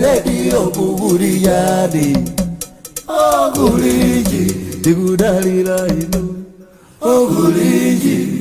Radio mukuti chani? Okulinji, tikudalira inu, okulinji.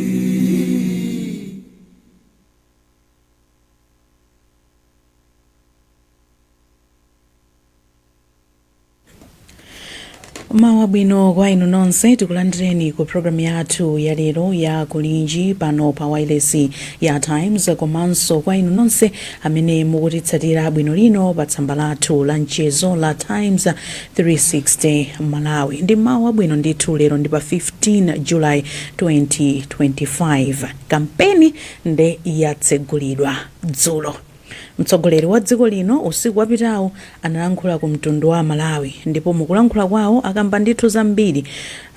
Mawa bwino kwa inu nonse. Tikulandireni ku programu yathu ya lero ya Kulinji pano pa wailesi ya Times, komanso kwa inu nonse amene mukutitsatira bwino lino pa tsamba lathu la mchezo la Times 360 Malawi. Ndi mawa bwino ndithu. Lero ndi pa 15 July 2025. Kampeni nde yatsegulidwa dzulo. Mtsogoleri wa dziko lino usiku wapitawu analankhula ku mtundu wa Malawi, ndipo mukulankhula kwawo akamba ndithu zambiri,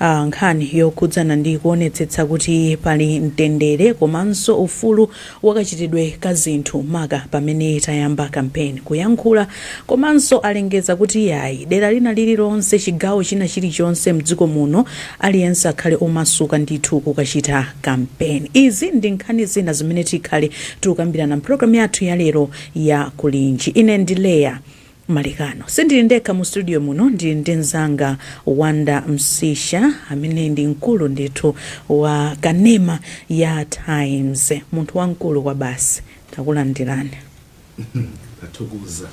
nkhani yokhudzana ndi kuonetsetsa kuti pali mtendere komanso ufulu wakachitidwe ka zinthu, maka pamene tayamba kampeni kuyankhula, komanso alengeza kuti yayi, dera lina lililonse, chigawo china chilichonse mdziko muno, aliyense akhale omasuka ndithu kukachita kampeni. Izi ndi nkhani zina zimene tikhale tikukambirana mpulogalamu yathu ya lero ya Kulinji. Ine ndi Leya Malekano. Sindili ndekha mu studio muno, ndili ndi mzanga Wanda Msisha amene ndi mkulu ndithu wa kanema ya Times, munthu wamkulu kwa basi. Takulandirani. Tathokoza.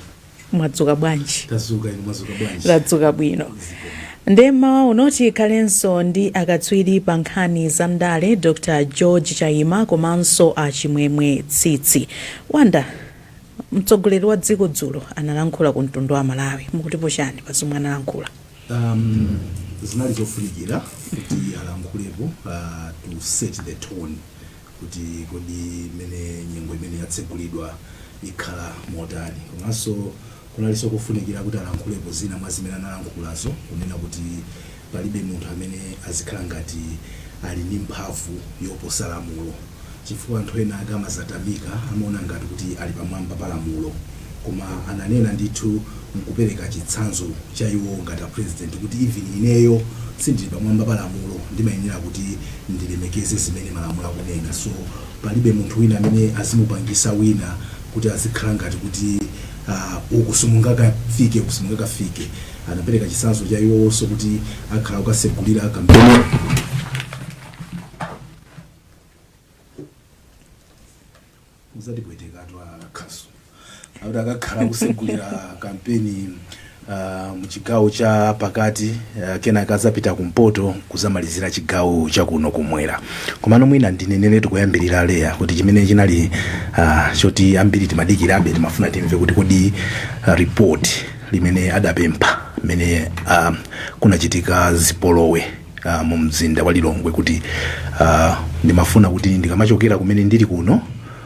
Mwadzuka bwanji? Tadzuka, inu mwadzuka bwanji? Tadzuka bwino. Nde mmawa uno tikhalenso ndi akatswiri pa nkhani za ndale, Dr George Chaima komanso a Chimwemwe Tsitsi. Wanda, mtsogoleri wa dziko dzulo analankhula ku mtundu wa Malawi. Mukutipo chani pa zomwe analankhula? Zinali zofunikira kuti alankhulepo to set the tone kuti kodi mmene nyengo imene yatsegulidwa ikhala motani, komanso kunalinso kofunikira kuti alankhulepo zina mwa zimene analankhulazo, kunena kuti palibe munthu amene azikhala ngati ali ndi mphamvu yoposa lamulo, chifukwa anthu ena ake amazatamika, amaona ngati kuti ali pamwamba pa lamulo. Koma ananena ndithu mkupereka chitsanzo cha iwo ngati a president kuti even ineyo sindili pamwamba pa lamulo, ndimayenera kuti ndilemekeze zimene malamulo akunena. So palibe munthu wina amene azimupangisa wina kuti azikhala ngati kuti uku simungakafike, uku simungakafike. Anapereka chitsanzo cha iwowonso kuti akhala kukasegulira kampeni, muzatipwetekatu akhasu, akuti akakhala kusegulira kampeni muchigawo cha pakati, kenaka azapita kumpoto kuzamalizira chigawo chakuno kumwera. Komano mwina ndineneretu kuyambirira, Leya, kuti chimene chinali choti ambiri timadikirabe, timafuna timve kuti kodi report limene adapempha mmene kunachitika zipolowe mu mzinda wa Lilongwe, kuti ndimafuna kuti ndikamachokera kumene ndili kuno,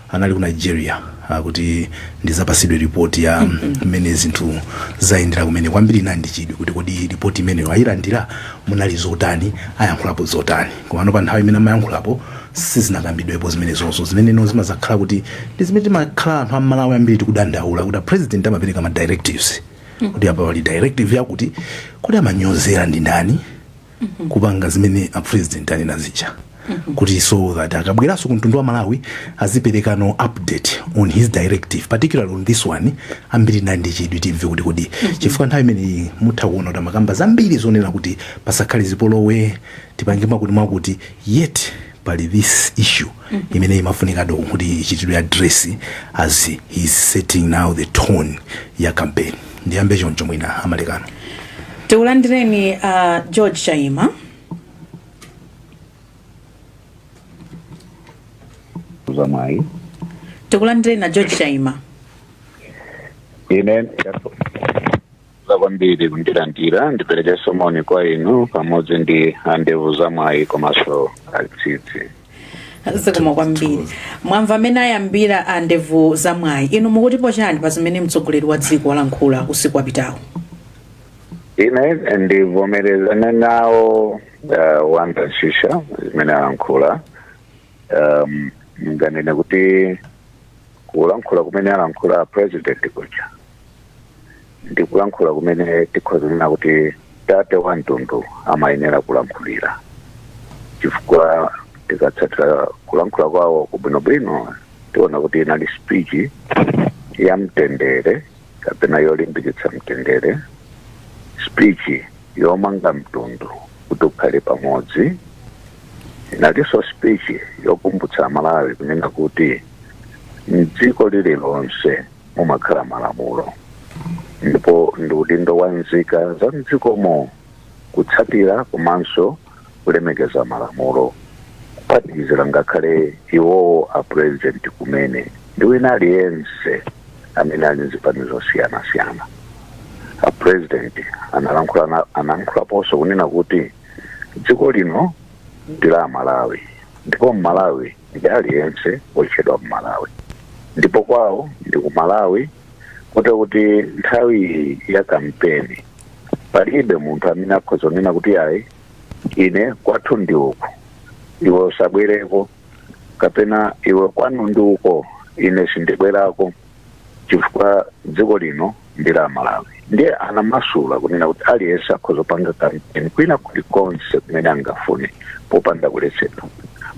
anali ku Nigeria, kuti ndizapasidwe ripoti ya mmene zinthu zayendera kumene. Kwambiri nali ndi chidwi kuti kodi ripoti imeneyo ayilandira, munali zotani, ayankhulapo zotani. Komano pa nthawi imene amayankhulapo sizinakambidwepo zimenezozo, zimeneno zimazakhala kuti ndi zimene timakhala anthu am'Malawi ambiri tikudandaula kuti a president amapereka ma directives, kuti apa pali directive yakuti, kodi amanyozera ndi ndani kupanga zimene a president anena zija, kuti so that akabweranso ku mtundu wa Malawi aziperekano update on his directive, particularly on this one. Ambiri nali ndi chidwi timve kuti kodi, chifukwa nthawi imeneyi mutha kuona kuti amakamba zambiri zonena kuti pasakhale zipolowe, tipange mwakuti mwakuti, yet pali this issue imene imafunikado kuti ichitidwe address as he is setting now the tone ya campaign. Ndiyambe choncho mwina, amalekano. Tikulandireni, George Chaima. Zamwayi. Tikulandireni na George Chaima. Ine ndathokoza kwambiri kundilandira. Ndiperekenso moni kwa inu pamodzi ndi andevu zamwayi komanso atsitsi. Zikomo kwambiri. Mwamva amene ayambira andevu zamwayi. Inu mukutipo chani pa zimene mtsogoleri wa dziko walankhula usiku wapitawo? Ine ndivomerezane nawo Wanda Shisha zimene alankhula. Nganene kuti kulankhula kumene alankhula president kuja ndi kulankhula kumene tikhoza kunena kuti tate wa mtundu amayenera kulankhulira, chifukwa tikatsatira kulankhula kwawo kubwinobwino tiona kuti inali speech ya mtendere. kapena yolimbikitsa mtendere, speech yomanga mtundu kuti ukhale pamodzi. Inalinso speech yokumbutsa Amalawi kunena kuti mdziko lililonse mumakhala malamulo, ndipo ndi udindo wa nzika za mdzikomo kutsatira komanso kulemekeza malamulo, kuphatikizira ngakhale iwowo a president kumene ndi wina aliyense amene ali mzipani zosiyanasiyana. A president analankhulaponso kunena kuti dziko lino ndi la Malawi, ndipo Mmalawi ndi aliyense wotchedwa Mmalawi, ndipo kwawo ndi ku Malawi, kotero kuti nthawi ya kampeni palibe munthu amene akhoza kunena kuti, "Ayi, ine kwathu ndi uku, iwe usabwereko," kapena, "Iwe kwanu ndi uko, ine sindibwerako," chifukwa dziko lino ndi la Malawi. Ndiye anamasula kunena kuti aliyense akhoza kupanga kampeni kwina kulikonse kumene angafune popanda kuletsedwa.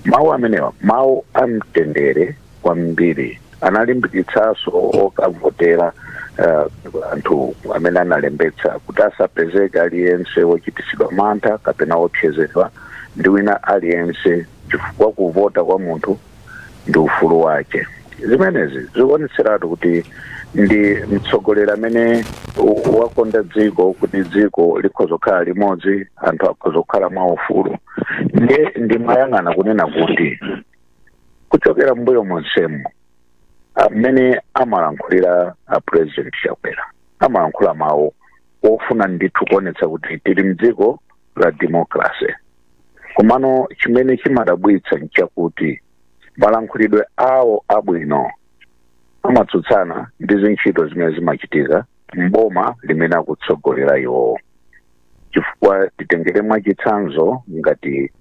Mawu amenewa, mawu amtendere kwambiri, analimbikitsanso okavotera, anthu amene analembetsa, kuti asapezeke aliyense wochitisidwa mantha kapena wopsezedwa ndi wina aliyense, chifukwa kuvota kwa munthu ndi ufulu wake. Zimenezi zikuonetseratu kuti ndi mtsogoleri amene wakonda dziko, kuti dziko likhoza kukhala limodzi, anthu akhoza kukhala mwaufulu. Ndiye ndimayang'ana kunena kuti kuchokera mbuyo monsemo amene amalankhulira a President Chakwera, amalankhula mawu ofuna ndithu kuonetsa kuti tili mdziko la democracy. Komano chimene chimadabwitsa nchakuti malankhulidwe awo abwino amatsutsana ndi zintchito zimene zimachitika mboma limene akutsogolera iwowo. Chifukwa titengere mwachitsanzo ngati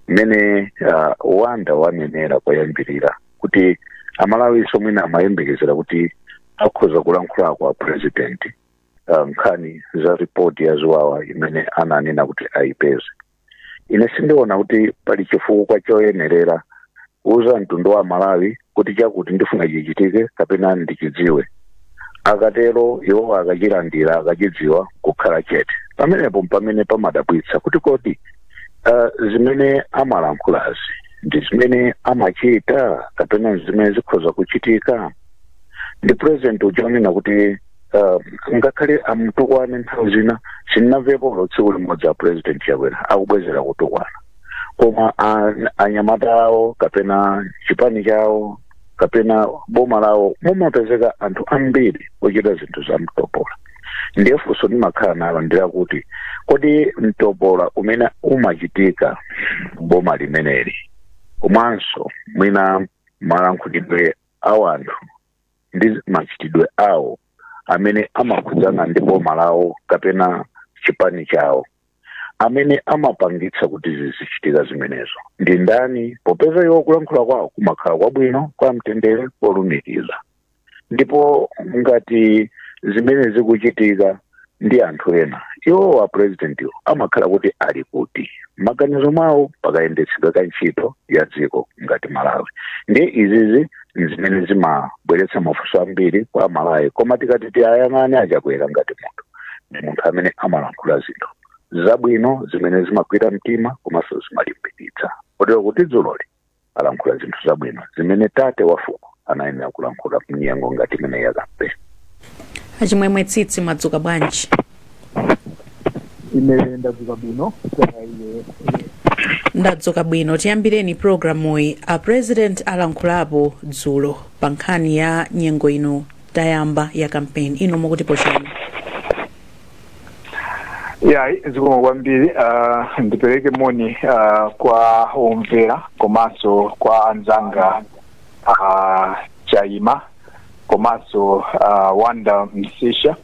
mmene Wanda wanenera koyambirira kuti Amalawiso mwina amayembekezera kuti akhoza kulankhulako a president nkhani za ripoti ya ziwawa imene ananena kuti ayipeze. Ine sindiona kuti pali chifukwa choyenerera kuuza mtundu wa Malawi kuti chakuti ndifuna chichitike kapena ndichidziwe. Akatero iwo akachilandira, akachidziwa, kukhala chete. Pamenepo pamene pamadabwitsa kuti kodi zimene amalankhulazi ndi zimene amachita kapena zimene zikhoza kuchitika? Ndi president uja onena kuti ngakhale amutukwane nthawi zina, sindinamvepo tsiku limodzi a President Chakwera akubwezera kutukwana, koma anyamata awo kapena chipani chawo kapena boma lawo mumapezeka anthu ambiri ochita zinthu za mtopola. Ndiye funso ndimakhala nalo ndilakuti, kodi mtopola umene umachitika boma limeneli, komanso mwina malankhulidwe a anthu ndi machitidwe awo amene amakhudzana ndi boma lawo kapena chipani chawo, amene amapangitsa kuti zizichitika zimenezo ndi ndani, popeza iwo kulankhula kwawo kumakhala kwabwino, kwa mtendere, kolumikiza, ndipo ngati zimene zikuchitika ndi anthu ena, iwo wa presidentiwo amakhala kuti ali kuti maganizo mwawo pakayendetsedwe ka ntchito ya dziko ngati Malawi? Ndiye izizi zimene zimabweretsa mafunso ambiri kwa Malawi. Koma tikati tiyayang'ane aChakwera ngati munthu, ndi munthu amene amalankhula zinthu zabwino zimene zimagwira mtima komanso zimalimbikitsa, kotero kuti dzuloli alankhula zinthu zabwino zimene tate wa fuko anayenera kulankhula mnyengo ngati imene ya kampeni. Achimwemwe Tsitsi, mwadzuka bwanji? Ine ndadzuka bwino, kaya iwe? Ndadzuka bwino. Tiyambireni programuyi, a president alankhulapo dzulo pa nkhani ya nyengo ino tayamba ya campaign ino, mukutipo chani? Yayi, zikomo kwambiri. Ndipereke moni kwa omvera komanso kwa anzanga Chaima komanso Wanda Msisha.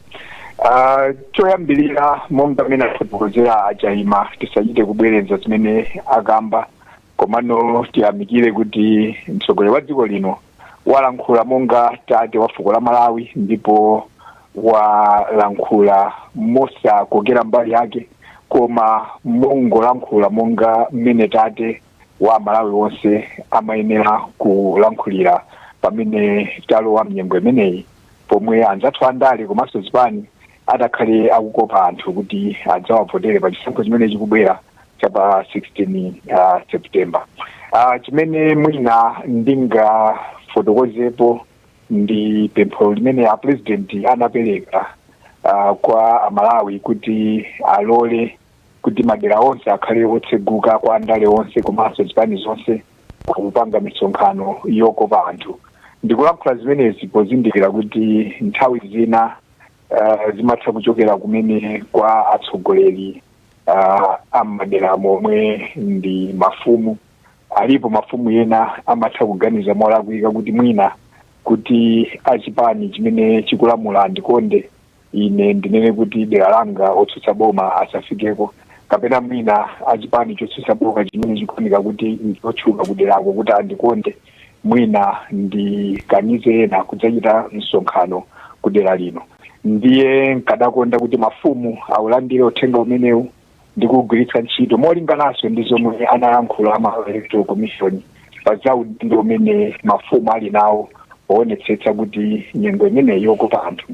Choyambirira, monga mmene afotokozera aChaima, tisachite kubwereza zimene akamba, komano tiyamikire kuti mtsogoleri wa dziko lino walankhula monga tate wa fuko la Malawi, ndipo walankhula mosakokera mbali yake, koma mongolankhula monga mmene tate wa Malawi wonse amayenera kulankhulira pamene talowa mnyengo imeneyi. Pomwe anzathu andale komanso zipani adakhale akukopa anthu kuti adzawavotere pa chisankho chimene chikubwera chapa 16 September. Chimene mwina ndingafotokozepo ndi pempho limene a President anapereka kwa Amalawi kuti alole kuti madera onse akhale otseguka kwa andale onse komanso zipani zonse kupanga misonkhano yokopa anthu. Ndikulankhula zimenezi pozindikira kuti nthawi zina zimatha kuchokera kumene kwa atsogoleri ammadera momwe ndi mafumu. Alipo mafumu ena amatha kuganiza molakwika kuti mwina kuti achipani chimene chikulamula andikonde ine, ndinene kuti dera langa otsutsa boma asafikeko, kapena mwina achipani chotsutsa boma chimene chikuoneka kuti nchotchuka kuderako kuti andikonde, mwina ndikanize ena kudzachita msonkhano kudera lino. Ndiye nkadakonda kuti mafumu aulandire uthenga umenewu ndi kugwiritsa ntchito molingananso ndi zomwe analankhula ama Electoral Commission pa za udindo umene mafumu ali nawo poonetsetsa kuti nyengo imeneyi yokopa anthu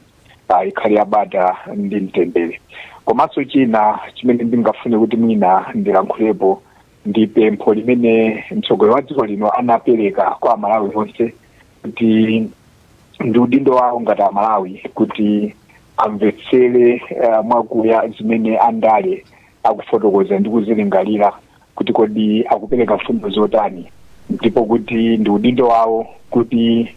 ikhale yabata ndi mtendere. Komanso china chimene ndingafune kuti mwina ndilankhulepo ndi pempho limene mtsogoleri wa dziko lino anapereka kwa Amalawi onse kuti ndi udindo wawo ngati Amalawi kuti amvetsere mwakuya zimene andale akufotokoza ndi kuzilingalira kuti kodi akupereka mfundo zotani, ndipo kuti ndi udindo wawo kuti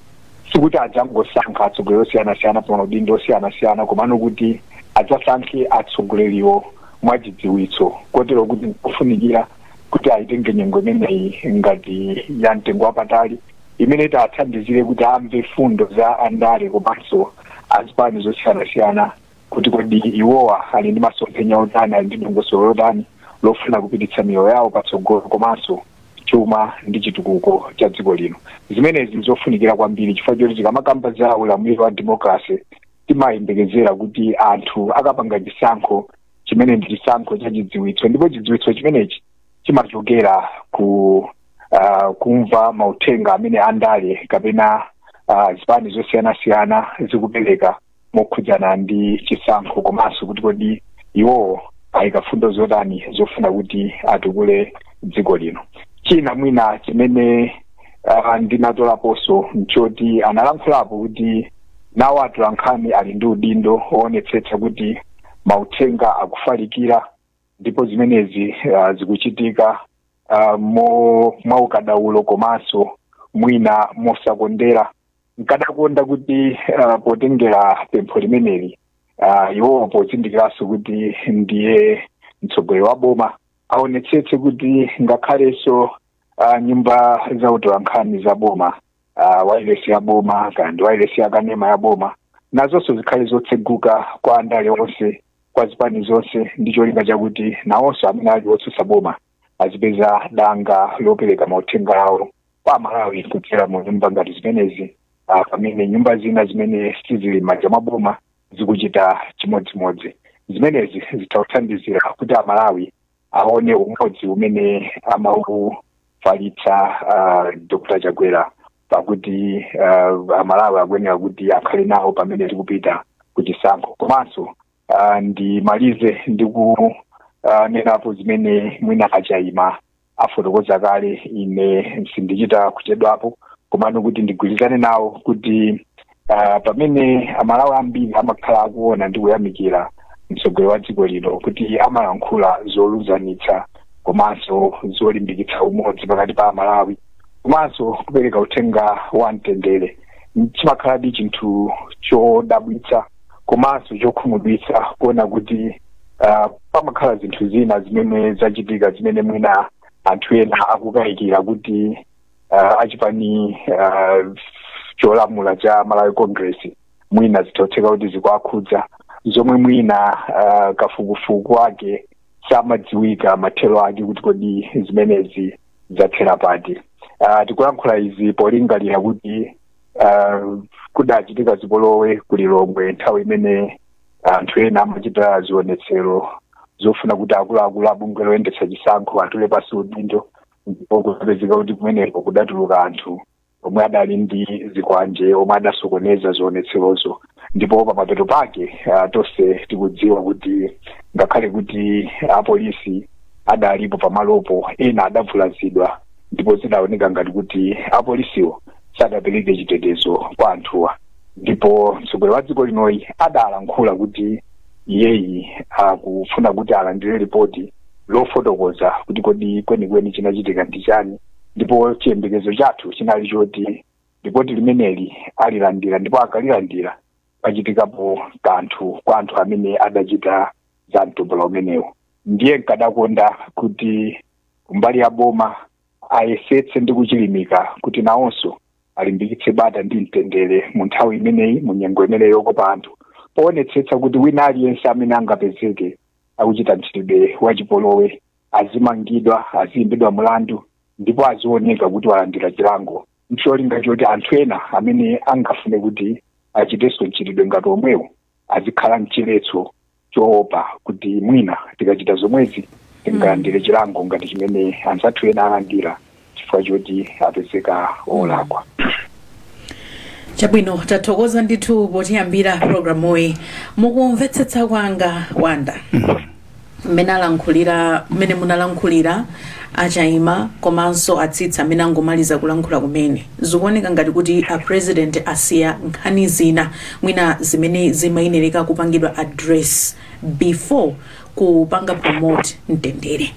sikuti adzangosankha atsogoleri osiyanasiyana pa maudindo osiyanasiyana, komano kuti adzasankhe atsogoleriwo mwachidziwitso, kotero kuti kufunikira kuti ayitenge nyengo imeneyi ngati ya mtengo wapatali imene itathandizire kuti amve fundo za andale komanso azipani zosiyanasiyana kuti kodi iwowa ali ndi masomphenya otani, ali ndi dongosolo lotani lofuna kupititsa miyoyo yawo patsogolo komanso chuma ndi chitukuko cha dziko lino. Zimenezi zofunikira kwambiri chifukwa choti tikamakamba za ulamuliro wa democracy, timayembekezera kuti anthu akapanga chisankho chimene ndi chisankho cha chidziwitso, ndipo chidziwitso chimenechi chimachokera ku kumva mauthenga amene andale kapena zipani zosiyanasiyana zikupereka mokhudzana ndi chisankho, komanso kuti kodi iwowo ayika fundo zotani zofuna kuti atukule dziko lino. China mwina chimene ndinatolaponso nchoti analankhulapo kuti nawo atolankhani ali ndi udindo woonetsetsa kuti mauthenga akufalikira, ndipo zimenezi zikuchitika mwaukadaulo komanso mwina mosakondera. Nkadakonda kuti potengera pempho limeneli, iwowo pozindikiranso kuti ndiye mtsogoleri wa boma, aonetsetse kuti ngakhalenso nyumba za utolankhani za boma, wailesi ya boma kandi wailesi ya kanema ya boma, nazonso zikhale zotseguka kwa andale onse, kwa zipani zonse, ndi cholinga chakuti nawonso amene ali otsutsa boma azipeza danga lopereka mauthenga awo kwa Amalawi kudzera mu nyumba ngati zimenezi, pamene nyumba zina zimene sizili m'manja mwa boma zikuchita chimodzimodzi. Zimenezi zitha kuti Amalawi aone umodzi umene amaufalitsa Dr Chakwera, pakuti Amalawi akuyenera kuti akhale nawo pamene tikupita kuchisankho. Komanso ndimalize ndi kunenapo zimene mwina achaima afotokoza kale, ine sindichita kuchedwapo, komano kuti ndigwirizane nawo kuti pamene Amalawi ambiri amakhala akuona ndi kuyamikira mtsogoleri wa dziko lino kuti amalankhula zolunzanitsa komanso zolimbikitsa umodzi pakati pa Amalawi komanso kupereka uthenga wa mtendere, chimakhaladi chinthu chodabwitsa komanso chokhumudwitsa kuona kuti pamakhala zinthu zina zimene zachitika zimene mwina anthu ena akukayikira kuti achipani cholamula cha Malawi Congress mwina zithotheka kuti zikuakhudza, zomwe mwina kafukufuku wake samadziwika mathero ake kuti kodi zimenezi zathera pati. Tikulankhula izi polingalira kuti kudachitika zipolowe kuLilongwe nthawi imene anthu ena amachita zionetsero zofuna kuti akuluakulu abungwe loyendetsa chisankho atule pasi udindo, ndipo kupezeka kuti kumeneko kudatuluka anthu Omwe adali ndi zikwanje, omwe adasokoneza zionetserozo. Ndipo pamapeto pake tonse tikudziwa kuti ngakhale kuti apolisi adalipo pamalopo, ena adavulazidwa, ndipo zidaoneka ngati kuti apolisiwo sadapereke chitetezo kwa anthuwa. Ndipo mtsogoleri wa dziko linoyi adalankhula kuti iyeyi akufuna kuti alandire ripoti lofotokoza kuti kodi kwenikweni chinachitika ndi chani. Ndipo chiyembekezo chathu chinali choti ripoti limeneli alilandira, ndipo akalilandira pachitikapo kanthu kwa anthu amene adachita za mtopola umenewu. Ndiye nkadakonda kuti kumbali ya boma ayesetse ndi kuchilimika kuti nawonso alimbikitse bata ndi mtendere mu nthawi imeneyi, mu nyengo imeneyi yokopa anthu, poonetsetsa kuti wina aliyense amene angapezeke akuchita mchitidwe wachipolowe azimangidwa, aziyimbidwa mulandu, ndipo azioneka kuti walandira chilango, ncholinga choti anthu ena amene angafune kuti achitenso mchitidwe ngati omwewo azikhala mchiletso choopa kuti mwina tikachita zomwezi tingalandire chilango ngati chimene anzathu ena alandira chifukwa choti apezeka olakwa. Chabwino, tathokoza ndithu potiyambira programuyi. Mukumvetsetsa kwanga, Wanda, mmene alankhulira, mmene munalankhulira achaima komanso atsitsa amene angomaliza kulankhula kumene, zikuoneka ngati kuti a President asiya nkhani zina mwina zimene zimayenereka kupangidwa address before kupanga promote mtendere.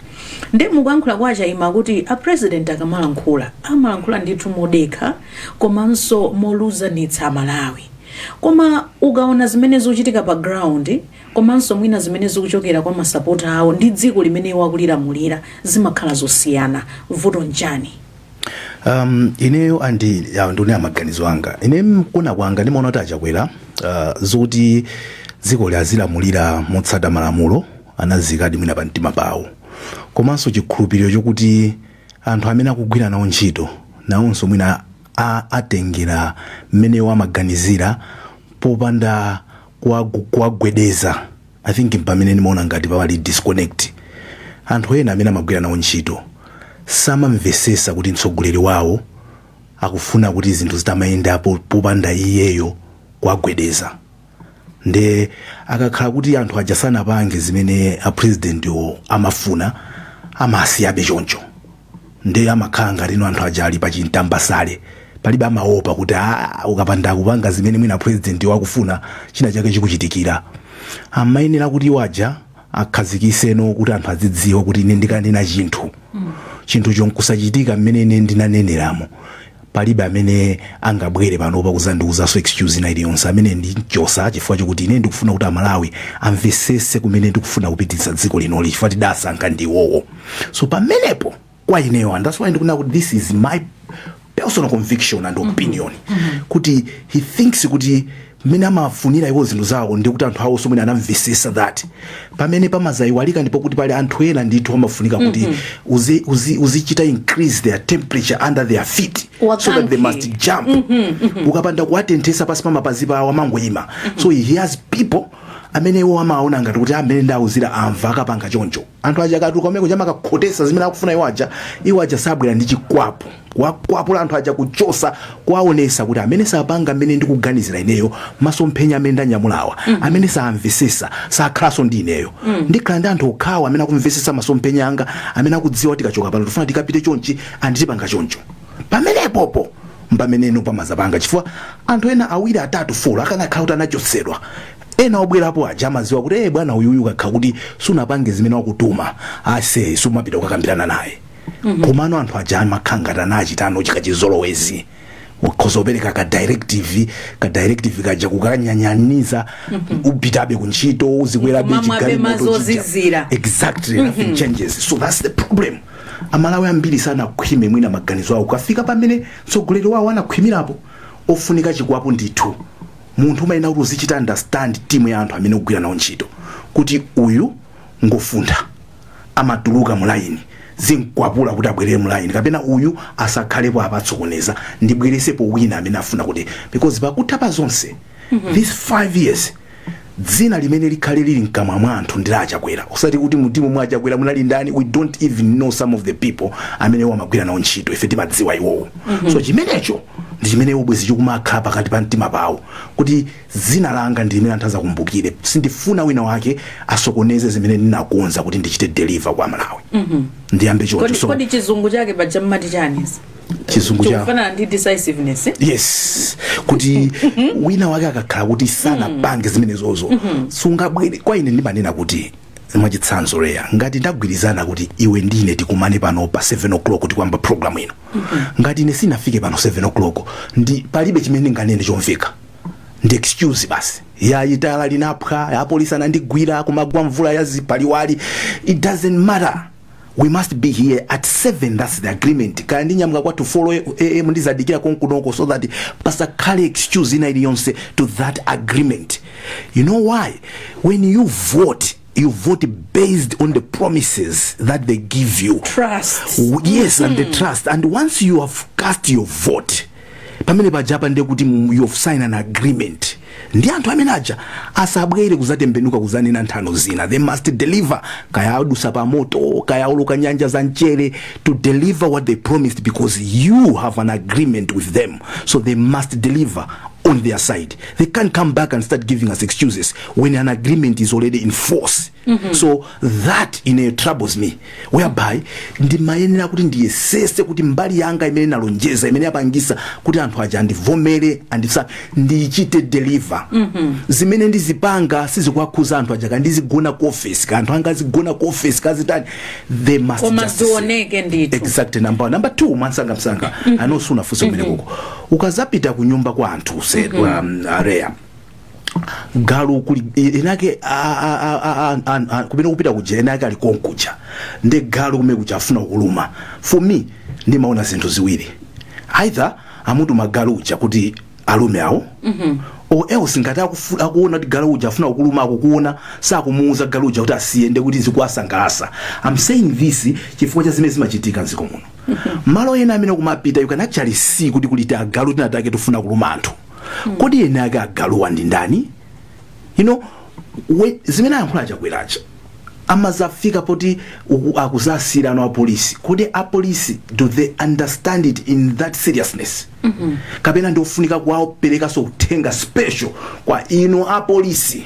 Ndi mukuyankhula kwa achaima kuti a President akamalankhula amalankhula ndithu modekha komanso moluzanitsa Amalawi, koma ukaona zimene zikuchitika pa ground komanso mwina zimene zikuchokera kwa masapota awo ndi dziko limene iwo akulilamulira, zimakhala zosiyana. Vuto nchani? Ineyo andi ndine maganizo anga, ine mkuona kwanga ndimaona kuti achakwera zokuti dziko azilamulira motsata malamulo anazikadi mwina pa mtima pawo, komanso chikhulupiriro chokuti anthu amene akugwira nawo ntchito nawonso mwina atengera mmene amaganizira popanda kuwagwedeza. I think pamene ndimaona ngati pali disconnect, anthu ena amene amagwira nawo ntchito samamvesesa kuti mtsogoleri wawo akufuna kuti zinthu zitamayenda popanda iyeyo kuwagwedeza. Nde akakhala kuti anthu aja sanapange zimene a presidentwo amafuna, amasiyabe choncho. Nde amakhala ngati ino anthu aja ali pachintambasale, palibe amaopa kuti ukapanda kupanga zimene mwina president wakufuna, china chake chikuchitikira. Amayenera kuti iwo aja akhazikiseno kuti anthu azidziwa kuti ine ndikanena chinthu, chinthu chonkusachitika mmene ine ndinaneneramo, palibe amene angabwere panopa kuzandiuzanso excuse ina iliyonse amene ndinchosa, chifukwa chokuti ine ndikufuna kuti Amalawi amvesese kumene ndikufuna kupititsa dziko linoli, chifukwa tidasankha ndiwowo. So pamenepo kwa ineyo, and that's why ndikunena kuti this is my personal conviction and opinion, kuti he thinks kuti mmene amafunira iwo zinthu zawo ndi kuti anthu awo somwe anamvesesa that pamene pamazayiwalika, ndipo kuti pali anthu ena ndithu amafunika kuti uzichita increase their temperature under their feet so that they must jump. Ukapanda kuwatenthesa pasi pa mapazi pawo, amangoyima. So he has people amene iwo amaona ngati kuti amene ndauzira amva, akapanga choncho. Anthu aja akatuluka kumeko chamakakhotesa zimene akufuna iwo aja, iwo aja sabwera ndi chikwapu kuwakwapula anthu aja, kuchosa, kuwaonesa kuti amene sapanga amene ndikuganizira ineyo, masomphenya amene ndanyamulawa, amene samvesesa sakhalanso ndi ineyo. Ndikhala ndi anthu okhawa amene akumvesesa masomphenya anga, amene akudziwa tikachoka pano tifuna tikapite chonchi, anditipanga choncho. Pamenepopo mpameneno pamazapanga, chifukwa anthu ena awiri, atatu, four akanakhala kuti anachotsedwa, ena obwerapo aja amaziwa kuti bwana uyuyu ukakhala kuti sunapange zimene wakutuma ase, sumapita kukakambirana naye. Komano anthu aja amakhala ngati anachitano chikachizolowezi, ukhoza kupereka ka directive, ka directive kaja kukanyanyaniza, upitabe kuntchito, uzikwerabe Kumamwabe chigalimoto chija. Mazozizira. Exactly, nothing changes. So that's the problem. Amalawi ambiri sanakhwime mwina maganizo awo kukafika pamene mtsogoleri wawo anakhwimirapo. Ofunika chikwapu ndithu. Munthu umayenera kuti uzichita understand timu ya anthu amene ukugwira nawo ntchito, kuti uyu ngofuntha, amatuluka mu line, zinkwapula kuti abwerere mu line, kapena uyu asakhalepo, apatsokoneza, ndibweresepo wina amene afuna kuti, because pakutha pa zonse, these 5 years Dzina limene likhale lili mkamwa mwa anthu ndi la Achakwera, osati kuti mutimu mwa Achakwera munali ndani. We don't even know some of the people amene amagwira nawo ntchito. Ife timadziwa iwowo. So chimenecho ndi chimene ubwezi chikumakhala pakati pa mtima pawo, kuti dzina langa ndi limene anthu azakumbukire. Sindifuna wina wake asokoneze zimene ndinakonza kuti ndichite deliver kwa Malawi. Ndiyambe choncho. Kodi, So kodi chizungu chake paja mmati chani? Chizungu cha Chikufanana ndi decisiveness, eh? Yes, kuti wina wake akakhala kuti sanapange zimenezozo, sungabwere kwa ine. Ndimanena kuti, mwachitsanzo leya, ngati ndagwirizana kuti iwe ndine tikumane pano pa 7 o'clock kuti kuyamba program ino, ngati ine sinafike pano 7 o'clock, ndi palibe chimene ndinganene chomveka, ndi excuse basi ya itala linaphwa, ya polisi anandigwira, kumagwa mvula ya zipaliwali. It doesn't matter, we must be here at 7. That's the agreement. Kaya ndinyamuka kwathu 4 am, ndizadikira konkunoko so that pasakhale excuse ina iliyonse to that agreement. You know why? When you vote, you vote based on the promises that they give you. Trust. Yes, and the trust. And once you have cast your vote, pamene pajapa ndiye kuti you have signed an agreement ndi anthu amene aja. Asabwere kuzatembenuka kuzanena nthano zina. They must deliver, kaya adusa pa moto, kaya aoloka nyanja za mchere, to deliver what they promised, because you have an agreement with them. So they must deliver on their side. They can't come back and start giving us excuses when an agreement is already in force. So that ine troubles me, whereby ndimayenera kuti ndiyesese kuti mbali yanga imene nalonjeza, imene yapangisa kuti anthu aja andivomere, andisa ndichite deliver. Zimene ndizipanga sizikuwakhuza anthu aja, kandizigona ku office, ka anthu anga azigona ku office, kazitani, they must Koma just see. Zioneke ndithu. Exactly. Number one. Number two, mwansanga msanga, anosunafunsa kumene koko ukazapita ku nyumba kwa anthu se area galu kuli enake kumene kupita kuja, enake ali konkuja ndi galu kumene kuja afuna kuluma. For me, ndimaona zinthu ziwiri: either amutuma galu uja kuti alume awo, or else ngati akuona kuti galu uja afuna kuluma, akukuona sakumuuza galu uja kuti asiyende, kuti zikuwasangalasa. I'm saying this chifukwa cha zimene zimachitika mdziko muno. Malo ena amene kumapita, you can actually see kuti kuli agalu tinatake tifuna kuluma anthu. Kodi ene ake agaluwa ndi ndani? Zimene ayankhula Achakweracha amazafika poti akuzasira ano apolisi. Kodi apolisi, do they understand it in that seriousness, kapena ndiofunika kuwaperekanso uthenga special kwa inu apolisi,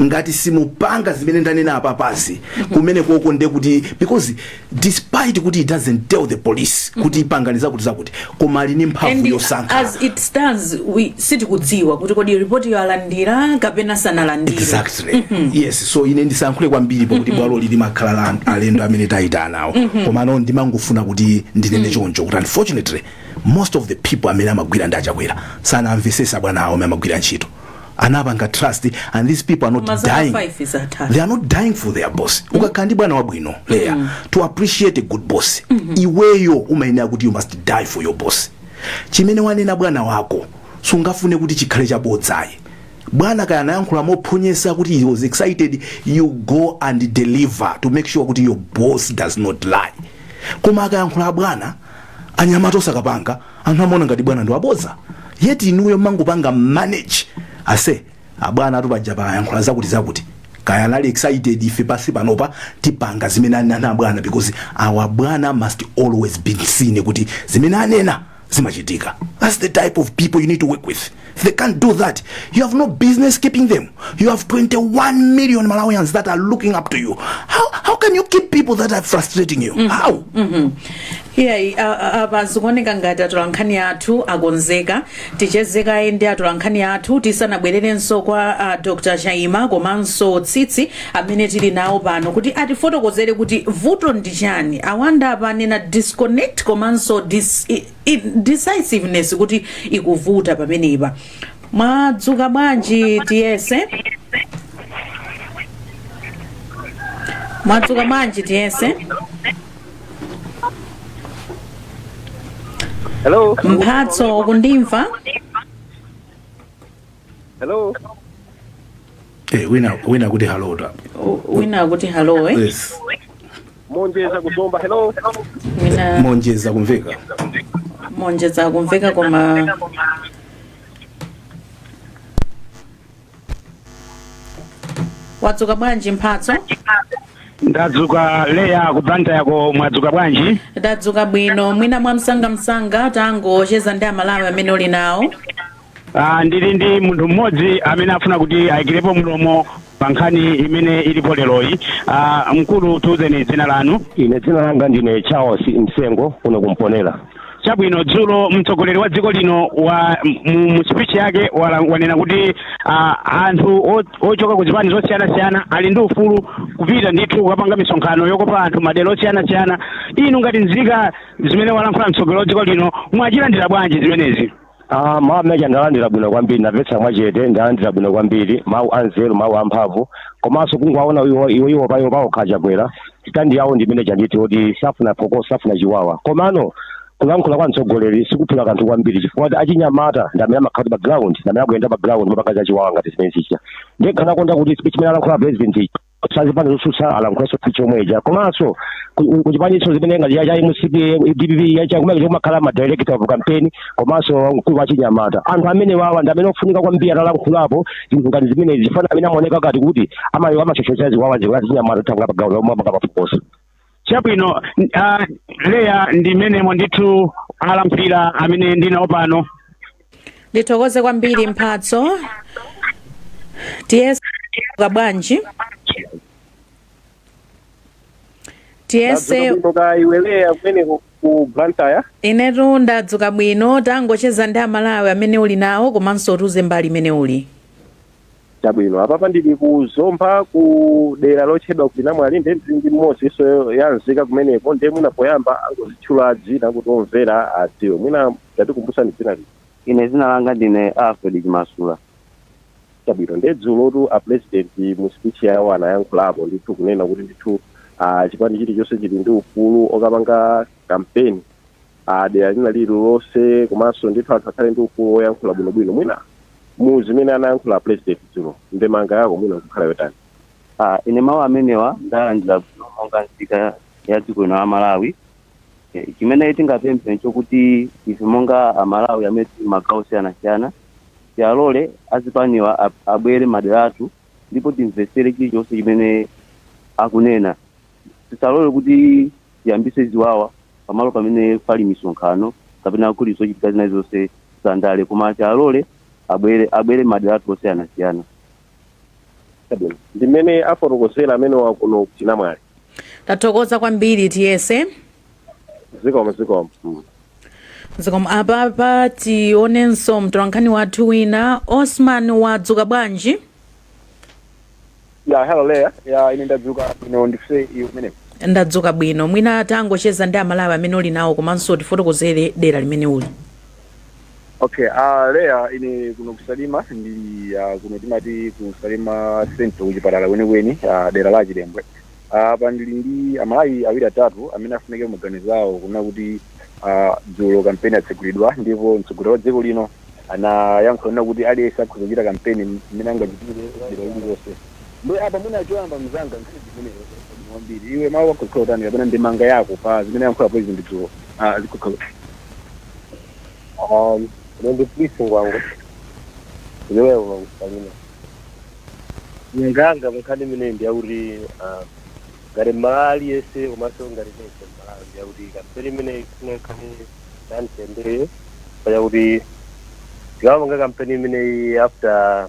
ngati simupanga zimene ndanena apapazi kumene koko? Nde kuti because despite kuti it doesn't tell the police kuti pangani zakuti zakuti, koma ali ndi mphamvu And yosankha. as it stands, we sitikudziwa kuti kodi ripoti yo alandira kapena sanalandire. Exactly, yes. So ine ndisankhule kwambiri pakuti bwalo lili makhala la alendo amene tayitana nawo, komano ndimangofuna kuti ndinene choncho kuti unfortunately most of the people amene amagwira ndi Achakwera sanamvesesa bwana awo amene amagwira ntchito, anapanga trust, and these people are not Mazaka dying. 5 zatha. They are not dying for their boss. Ukakhala ndi bwana wabwino leya, to appreciate a good boss, iweyo umayenera kuti you must die for your boss. Chimene wanena bwana wako sungafune kuti chikhale chabodzayi. Bwana kaya anayankhula mophonyesa kuti he was excited, you go and deliver to make sure kuti your boss does not lie. Koma akayankhula bwana, anyamata osakapanga, anthu amaona ngati bwana ndi wabodza, yet inuyo mangopanga manage ase abwana atupaja payankhula zakuti zakuti, kaya anali excited, ife pasi panopa tipanga zimene anena bwana, because our bwana must always be seen kuti zimene anena zimachitika. That's the type of people you need to work with. If they can't do that, you have no business keeping them. You have 21 million Malawians that are looking up to you. How can you keep people that are frustrating you? How? Iyayi, apa zikuoneka ngati atolankhani athu akonzeka. Tichezekaye ndi atolankhani athu tisanabwererenso kwa Dr Chaima komanso Tsitsi amene tili nawo pano kuti atifotokozere kuti vuto ndi chani. Awanda apa anena disconnect komanso decisiveness kuti ikuvuta pamenepa. Mwadzuka bwanji? Tiyese, mwadzuka bwanji? Tiyese. Hello. Mphatso, ukundimva? Hello. Eh, wina kuti hello ta. Wina kuti hello, eh? Yes. Monjeza kuzomba. Hello. Wina Monjeza kumveka. Monjeza kumveka, koma Wadzuka bwanji, Mphatso? Ndadzuka, Leya. Ku Blantyre yako mwadzuka bwanji? Ndadzuka bwino. Mwina mwa msangamsanga, tangocheza ndi Amalawi amene uli nawo. Ndili ndi munthu mmodzi amene afuna kuti ayikirepo mlomo pa nkhani imene ilipo leroyi. Mkulu, tiuzeni dzina lanu. Ine dzina langa ndine Charles Msengo, kuno kumponera. Chabwino. Dzulo mtsogoleri wa dziko lino wa mu speech yake wanena kuti anthu ochoka ku zipani zosiyanasiyana ali ndi ufulu kupita ndithu kukapanga misonkhano yokopa anthu madera osiyanasiyana. Inu ngati nzika, zimene walankhula mtsogoleri wa dziko lino mwachilandira bwanji zimenezi? Mawu amene ndalandira bwino kwambiri, ndamvetsa mwachete, ndalandira bwino kwambiri, mawu anzeru, mawu amphamvu. Komanso kungowaona iwo payo pawokha, Chakwera, stand yawo ndimene chanditi kuti safuna phokoso, safuna chiwawa. Komano kulankhula kwa mtsogoleri sikuphula kanthu kwambiri, chifukwa kuti achinyamata ndi amene amakhala pa ground, ndi amene akuyenda pa ground mapanga za chiwawa ngati zimene zicha. Ndiye kanakonda kuti speech imene alankhula president, sazipani zotsutsa alankhulanso speech yomweja. Komanso kuchipaniso zimene ngati cha MCP, DPP, chakumene kumakhala ma director of campaign komanso mkulu wa chinyamata, anthu amene wawa ndi amene ofunika kwambiri atalankhulapo zinthu ngati zimenezi, zifana amene amaoneka ngati kuti amayo amachochocha ziwawa zikuti achinyamata thangula pa ground omwe amapanga mafukoso. Chabwino. Leya, ndi menemo ndithu alankhulira amene ndinawo pano. Ndithokoze kwambiri, Mphatso. Tiyese bwanji, tiyese. Ndadzuka iwe, Leya, kumeneko ku Blantyre? Inetu ndadzuka bwino. Tangocheza ndi Amalawi amene uli nawo, komanso utiuze mbali imene uli. Chabwino. Apapa ndili ku Zomba, ku dera lotchedwa kuti Namwali. Ndiye ndili ndi mmodzi iso ya nzika kumeneko. Ndiye mwina poyamba angozitchula dzina kuti omvera adziwe. Mwina tatikumbutsani dzina lino. Ine dzina langa ndine Alfred Chimasula. Chabwino. Ndiye dzulotu a president mu speech yawo anayankhulapo ndithu kunena kuti ndithu chipani chilichonse chili ndi ufulu okapanga kampeni dera lina lililonse, komanso ndithu anthu akhale ndi ufulu woyankhula bwinobwino. Mwina mu zimene anayankhula president dzulo, ndemanga yako mwina kukhala yotani? Ine mawu amenewa ndalandira bwino monga nzika ya dziko lino la Malawi. Chimene tingapemphe nchokuti ife monga Amalawi amene tili magawo osiyanasiyana, tialole azipaniwa abwere madera athu ndipo timvetsere chilichonse chimene akunena. Tisalole kuti tiyambise ziwawa pamalo pamene pali misonkhano kapena kuli zochitika zina zonse zandale, koma tialole abwere madera athu osiyanasiyana. Chabwino, ndimene afotokozera amene wakuno kuchinamwali. Tathokoza kwambiri, tiyese. Zikomo, zikomo. Zikomo. Apapa tionenso mtolankhani wathu wina, Osman. Wadzuka bwanji? Ya, hello Leya. Ya, ine ndadzuka bwino, ndifuse iwe kumeneko. Ndadzuka bwino. Mwina tangocheza ndi Amalawi amene uli nawo, komanso tifotokozere dera limene uli. Okay, Leya, ine kuno kusalima ndili kuno timati ku Salima Central, kuchipatala kwenikweni, dera la Chilembwe. Pa ndili ndi Amalawi awiri atatu amene afunike maganizo awo kunena kuti dzulo kampeni yatsegulidwa ndipo mtsogoleri wa dziko lino anayankhula kunena kuti aliyense akhoza kuchita kampeni mmene angachitire dera lililonse. Ndi apa mwina choyamba, mzanga, nkhani zimenezo kwambiri, iwe mawu akho kukhala utani kapena ndemanga yako pa zimene yankhula president dzulo zikukhala? Ine ndi Polisi Ngwangwa, kuchokera kuno kusalima. Nganga nkhani imeneyi ndiyakuti ngati Mmalawi aliyense komanso ngati nese Mmalawi, ndiyakuti kampeni imeneyi ifuna ikhale yamtendere, pachakuti tikamapanga kampeni imeneyi after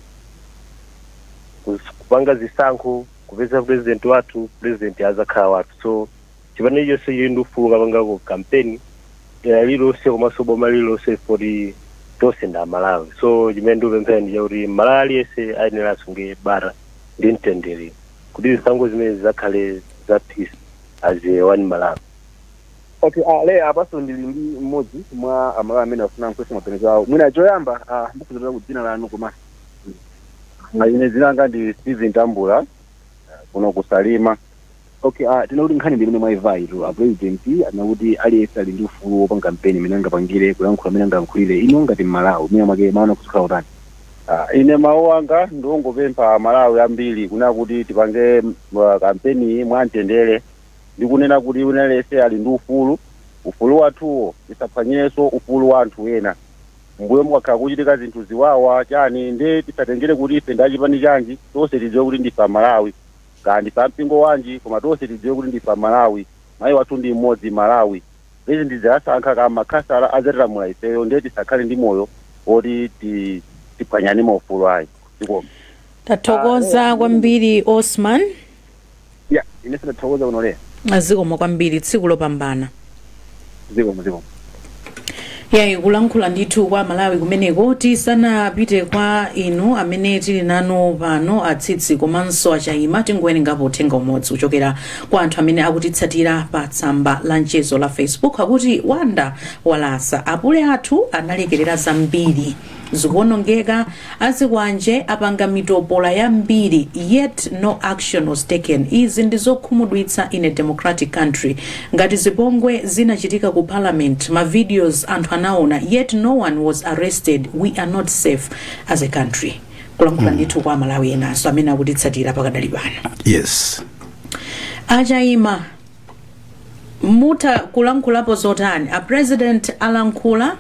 kupanga zisankho, kupeza president wathu, president azakhala wathu. So chipani chilichonse chili ndi ufulu kapangako kampeni dera lililonse komanso boma lililonse, poti tonse ndi Amalawi. So chimene ndikupemphera ndi chakuti Mmalawi aliyense ayenera asunge bata ndi mtendere kuti zisankho zimene zizakhale za peace as a one Malawi. Okay, Leya, apaso ndili ndi mmodzi mwa Amalawi amene afuna nkufunsa maganizo awo. Mwina choyamba ndikuzotera ku dzina lanu komanso. Ine dzina langa ndi Steven Tambula, kuno kusalima. Okay, tinakuti nkhani ndi imene mwayimva itu. A president anakuti aliyense ali ndi ufulu wopanga kampeni imene angapangire, kuyankhula imene angayankhulire. Ino ngati Mmalawi, mwina mwake maona kuzikhala utani? Ine mawu anga ndiwongopempha Amalawi ambiri kunena kuti tipange kampeni mwamtendere, ndi kunena kuti wina aliyense ali ndi ufulu. Ufulu wathuwo tisaphwanyirenso ufulu wa anthu ena. Mbuyo mukakhala kuchitika zinthu ziwawa chani, nde tisatengere kuti ife ndachipani chanji. Tonse tidziwe kuti ndife Amalawi, kaya ndife ampingo wanji, koma tonse tidziwe kuti ndife Amalawi. Mayi wathu ndi mmodzi, Malawi. Izi ndidzasankha kama makhasala adzatilamula ifeyo, ndiye tisakhale ndi moyo woti tiphwanyane maufulu ayi. Zikomo. Tathokoza kwambiri, Osman. Ya, ine sindathokoza kunoleya. Zikomo kwambiri, tsiku lopambana. Zikomo, zikomo. Yayi, kulankhula ndithu kwa Malawi kumeneko. Tisanapite kwa inu amene tili nanu pano, atsitsi komanso achayima, tingowerengapo uthenga umodzi kuchokera kwa anthu amene akutitsatira pa tsamba la mchezo la Facebook. Akuti, "Wanda walasa, apule athu analekerera zambiri zikuonongeka, azikwanje apanga mitopola yambiri, yet no action was taken. Izi ndi zokhumudwitsa in a democratic country. Ngati zipongwe zinachitika ku parliament, ma videos anthu anaona, yet no one was arrested. We are not safe as a country." Kulankhula ndithu kwa Malawi enanso amene akutitsatira pakadali pano. Achayima, mutha kulankhulapo zotani? A president alankhula,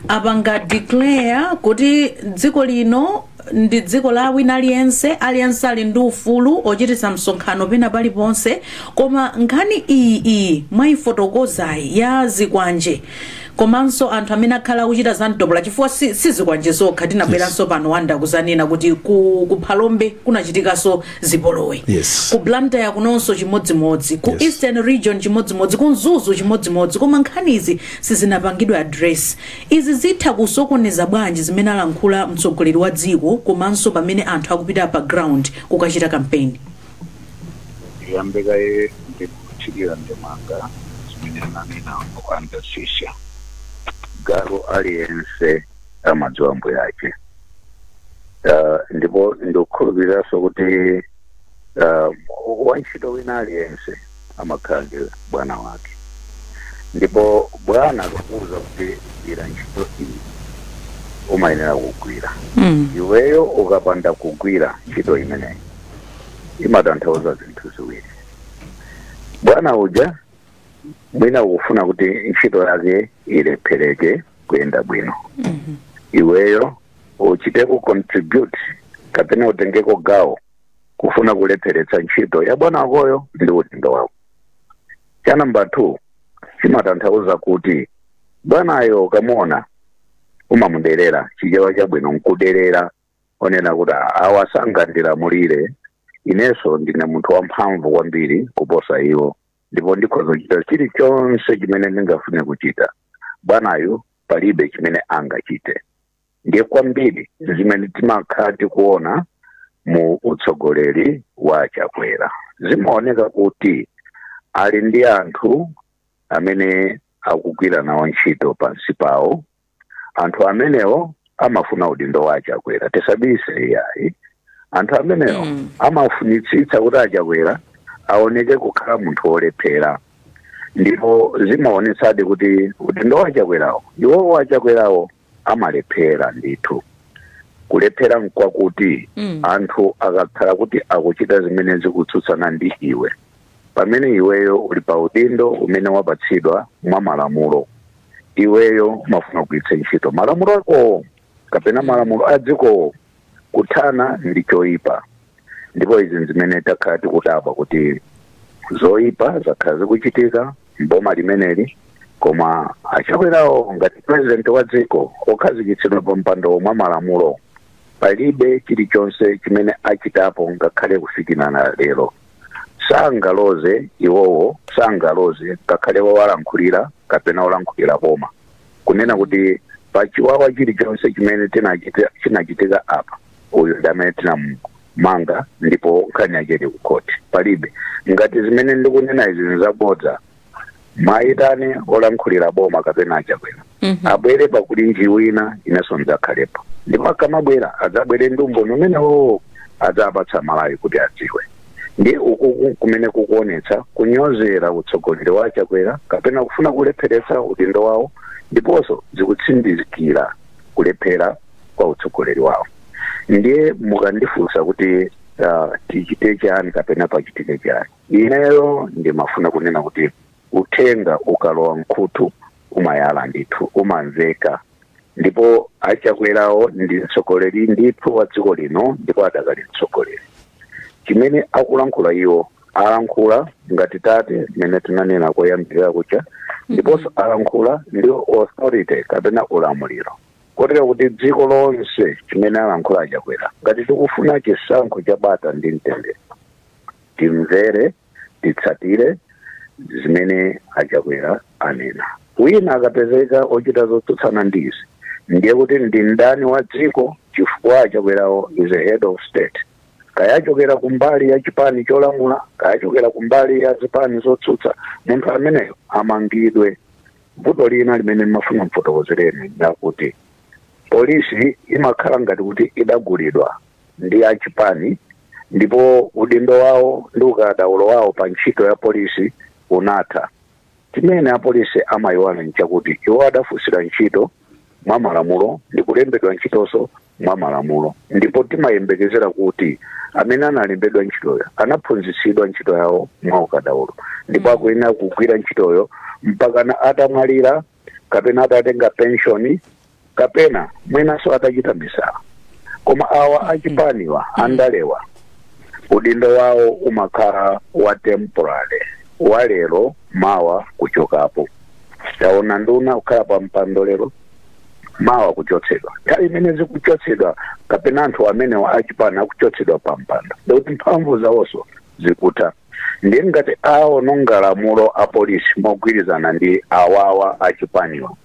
apanga declare kuti dziko lino ndi dziko la wina aliyense, aliyense ali ndi ufulu ochititsa msonkhano pena paliponse. Koma nkhani iyi mwayifotokozayi ya zikwanje komanso anthu amene akhala akuchita za mtopola, chifukwa si zikwanje zokha, tinabweranso pano, Wanda, kuzanena kuti ku Phalombe kunachitikanso zipolowe, ku Blantyre kunonso chimodzimodzi, ku Eastern Region chimodzimodzi, ku Mzuzu chimodzimodzi, koma nkhanizi sizinapangidwe address. Izi zitha kusokoneza bwanji zimene alankhula mtsogoleri wa dziko, komanso pamene anthu akupita pa ground kukachita campaign? Ndiyambekaye ndikuthirira ndemanga zimene ananena okandasisha. Galu aliyense amadziwa mbuyache, ndipo ndikukhulupiriranso kuti wantchito wina aliyense amakhala ndi bwana wake, ndipo bwana akakuwuza kuti gwira ntchito iyi, umayenera kugwira. Iweyo ukapanda kugwira ntchito imeneyi, imatanthauza zinthu ziwiri. Bwana uja mwina ukufuna kuti ntchito yake ilephereke kuyenda bwino, iweyo uchite contribute kapena utengeko gawo kufuna kulepheretsa ntchito ya bwana wakoyo ndi udindo wako. Cha namba 2, chimatanthauza kuti bwanayo ukamuona umamuderera. Chichewa chabwino nkuderera, onena kuti awa sangandilamulire, inenso ndine munthu wamphamvu kwambiri kuposa iwo, ndipo ndikhoza kuchita chilichonse chimene ndingafune kuchita. Bwanayo palibe chimene angachite. Ndiye kwambiri zimene timakhala tikuona mu utsogoleri wa Chakwera, zimaoneka kuti ali ndi anthu amene akugwira nawo ntchito pansi pawo. Anthu amenewo amafuna udindo wa Achakwera. Tisabise iyayi, anthu amenewo amafunitsitsa kuti Achakwera aoneke kukhala munthu wolephera, ndipo zimaonetsadi kuti udindo wa Achakwerawo, iwowo Achakwerawo amalephera ndithu. Kulephera nkwakuti anthu akakhala kuti akuchita zimene zikutsutsana ndi iwe, pamene iweyo uli pa udindo umene wapatsidwa mwa malamulo, iweyo umafuna kugwiritsa ntchito malamulo akowo kapena malamulo a dzikowo kuthana ndi choyipa. Ndipo izi zimene takhala tikudabwa kuti zoyipa zakhala zikuchitika mboma limeneli, koma Achakwerawo ngati president wa dziko okhazikitsidwa pa mpando mwa malamulo, palibe chilichonse chimene achitapo ngakhale kufikirana lero. Sangaloze iwowo, sangaloze ngakhale wowalankhulira kapena wolankhulira boma kunena kuti pachiwawa chilichonse chimene chinachitika apa, uyu ndi amene tinamumanga ndipo nkhani yake ili ku khoti. Palibe. Ngati zimene ndikunena izi nzabodza, mwayitane olankhulira boma kapena Achakwera abwere pakulinji wina, inenso ndidzakhalepo, ndipo akamabwera adzabwere ndi umboni umenewo, adzapatsa Malawi kuti adziwe. Ndi uku kumene kukuonetsa kunyozera utsogoleri wa Achakwera kapena kufuna kulepheretsa udindo wawo, ndiponso zikutsindikira kulephera kwa utsogoleri wawo. Ndiye mukandifunsa kuti tichite chani kapena pachitike chani, ineyo ndimafuna kunena kuti uthenga ukalowa mkhutu umayala ndithu, umamveka. Ndipo Achakwerawo ndi mtsogoleri ndithu wa dziko lino, ndipo adakali mtsogoleri. Chimene akulankhula iwo, alankhula ngati tate, mmene tinanena koyambirira kuja, ndiponso alankhula ndi authority kapena ulamuliro, kotero kuti dziko lonse, chimene alankhula Achakwera, ngati tikufuna chisankho cha bata ndi mtendere, timvere, titsatire zimene Achakwera anena. Wina akapezeka ochita zotsutsana ndi izi, ndiye kuti ndi mdani wa dziko, chifukwa Achakwerawo is a head of state. Kayachokera kumbali ya chipani cholamula, kayachokera kumbali ya zipani zotsutsa, munthu ameneyo amangidwe. Vuto lina limene ndimafuna mfotokozereni ndakuti polisi imakhala ngati kuti idagulidwa ndi achipani, ndipo udindo wawo ndi ukadaulo wawo pa ntchito ya polisi unatha. Chimene apolisi amayiwala nchakuti iwo adafunsira ntchito mwa malamulo ndi kulembedwa ntchitonso mwa malamulo, ndipo timayembekezera kuti amene analembedwa ntchitoyo anaphunzitsidwa ntchito yawo mwa ukadaulo, ndipo akuyenera kugwira ntchitoyo mpakana atamwalira, kapena atatenga penshoni, kapena mwinanso atachita misala. Koma awa achipaniwa, andalewa, udindo wawo umakhala wa temporary, wa lero, mawa kuchokapo. Taona nduna kukhala pa mpando lero, mawa kuchotsedwa. Nthawi imene zikuchotsedwa, kapena anthu amenewa achipani akuchotsedwa pa mpando, ndikuti mphamvu zawonso zikutha. Ndiye ngati aononga lamulo apolisi mogwirizana ndi awawa achipaniwa,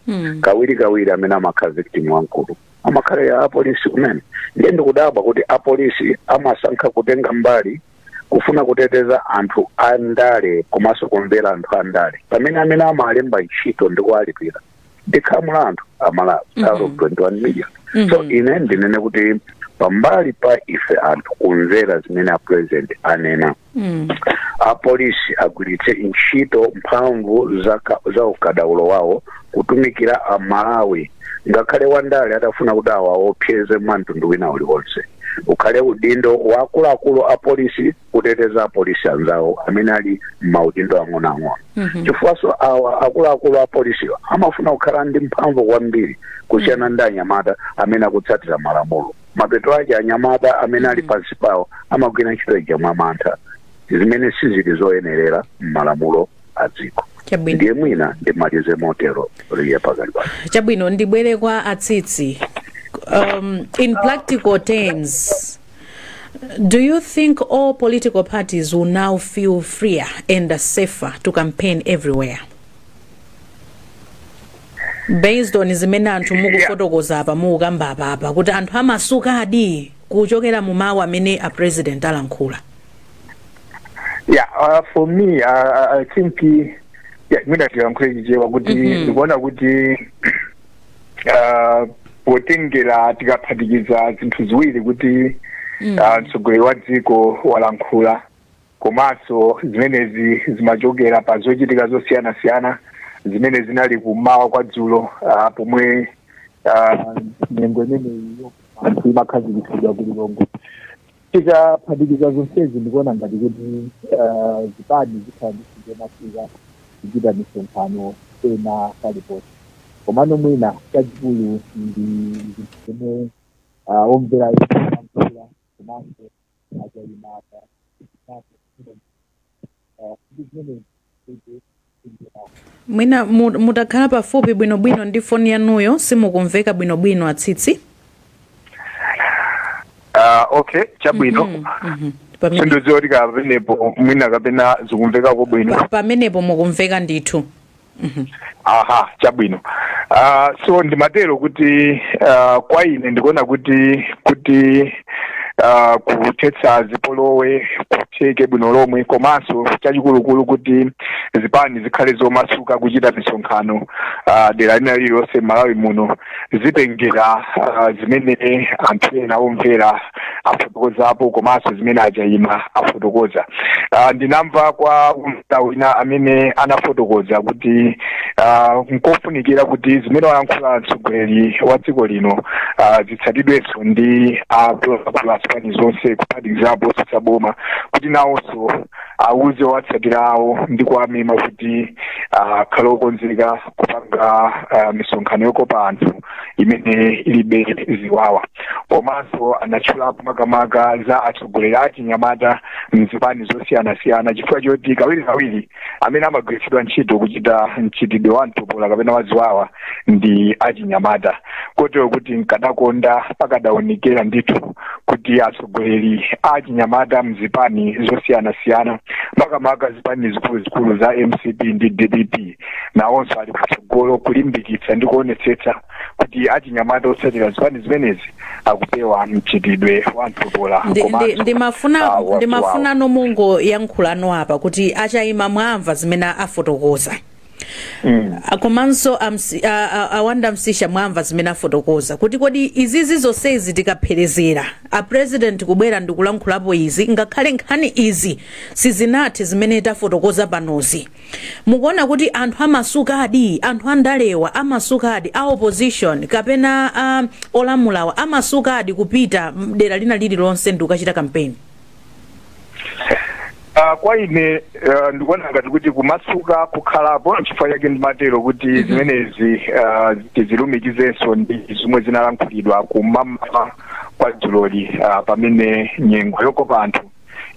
kawiri kawiri amene amakhala victim wamkulu amakhala ya apolisi kumene. Ndiye ndikudabwa kuti apolisi amasankha kutenga mbali kufuna kuteteza anthu andale komanso kumvera anthu andale, pamene amene amalemba ntchito ndi kuwalipira ndi khamu la anthu Amalawi out of 21 million. So ine ndinene kuti pambali pa ife anthu kumvera zimene a president anena, apolisi agwiritse ntchito mphamvu za ukadaulo wawo kutumikira Amalawi. Ngakhale wandale atafuna kuti awaopseze mwa mtundu wina uliwonse, ukhale udindo wa akuluakulu a polisi kuteteza apolisi anzawo amene ali m'maudindo ang'onoang'ono, chifukwaso awa akuluakulu a polisiwa amafuna kukhala ndi mphamvu kwambiri kusiyana ndi anyamata amene akutsatira malamulo. Mapeto ake anyamata amene ali pansi pawo amagwira ntchito ija mwamantha, zimene sizili zoyenerera m'malamulo a dziko. Ndiye mwina ndimalize motero liye pakali pano. Chabwino, ndibwere kwa Atsitsi. In practical terms, do you think all political parties will now feel freer and safer to campaign everywhere, based on zimene anthu mukufotokoza apa, mukukamba apapa, kuti anthu amasukadi kuchokera mu mawu amene a president alankhula? Yeah, for me, I think, yeah, mwina tiyankhule Chichewa kuti ndikuona kuti potengera tikaphatikiza zinthu ziwiri, kuti mtsogoleri wa dziko walankhula, komanso zimenezi zimachokera pa zochitika zosiyanasiyana zimene zinali kummawa kwa dzulo, pomwe nyengo imeneyi anthu imakhazikitsidwa ku Lilongwe. Tikaphatikiza zonsezi, ndikuona ngati kuti zipani zikhala ndi zomasuka kuchita misonkhano pena paliponse. Komano mwina chachikulu ndi zinthu zomwe omvera alankhula komanso achalimata ndi zimene. Mwina mutakhala pafupi bwinobwino ndi foni yanuyo, simukumveka bwinobwino, Atsitsi. Okay, chabwino. Sindidziwa kuti kaphenepo mwina kapena zikumvekako bwino. Pamenepo mukumveka ndithu. Aha, chabwino. So ndimatero kuti kwa ine ndikuona kuti kuthetsa zipolowe kutheke bwino lomwe, komanso chachikulukulu kuti zipani zikhale zomasuka kuchita misonkhano dera lina lililonse m'Malawi muno, zitengera zimene anthu ena omvera afotokozapo komanso zimene Achayima afotokoza. Ndinamva kwa omvera wina amene anafotokoza kuti nkofunikira kuti zimene wayankhula mtsogoleri wa dziko lino zitsatidwenso ndi akuluakulu a zipani zonse, kuphatikizapo otsutsa boma, kuti nawonso auze owatsatira awo ndi kuwamema kuti Akhale okonzeka kupanga misonkhano yokopa anthu imene ilibe ziwawa. Komanso anatchulapo makamaka za atsogoleri a achinyamata mzipani zosiyanasiyana, chifukwa choti kawirikawiri amene amagwiritsidwa ntchito kuchita mchitidwe wa mtopola kapena wa ziwawa ndi achinyamata, kotero kuti nkadakonda pakadaonekera ndithu kuti atsogoleri a achinyamata mzipani zosiyanasiyana, makamaka zipani zikuluzikulu za MCP ndi DPP, nawonso ali patsogolo kulimbikitsa ndi kuonetsetsa kuti achinyamata otsatira zipani zimenezi akupewa mchitidwe wa mtopola komanso Ndimafuna wa ndimafuna nomungoyankhulano apa kuti achayima, mwamva zimene afotokoza. Komanso awanda Msisha, mwamva zimene afotokoza kuti kodi izizi zonsezi tikapherezera a president kubwera ndikulankhulapo izi, ngakhale nkhani izi sizinathe zimene tafotokoza panozi, mukuona kuti anthu amasukadi, anthu andalewa amasukadi, a opposition kapena olamulawa amasukadi kupita dera lina lililonse ndi kukachita kampeni? Kwa ine ndikuona ngati kuti kumasuka kukhalapo. Chifukwa chake ndimatero kuti zimenezi tizilumikizenso ndi zomwe zinalankhulidwa kumamawa kwa dzuloli, pamene nyengo yokopa anthu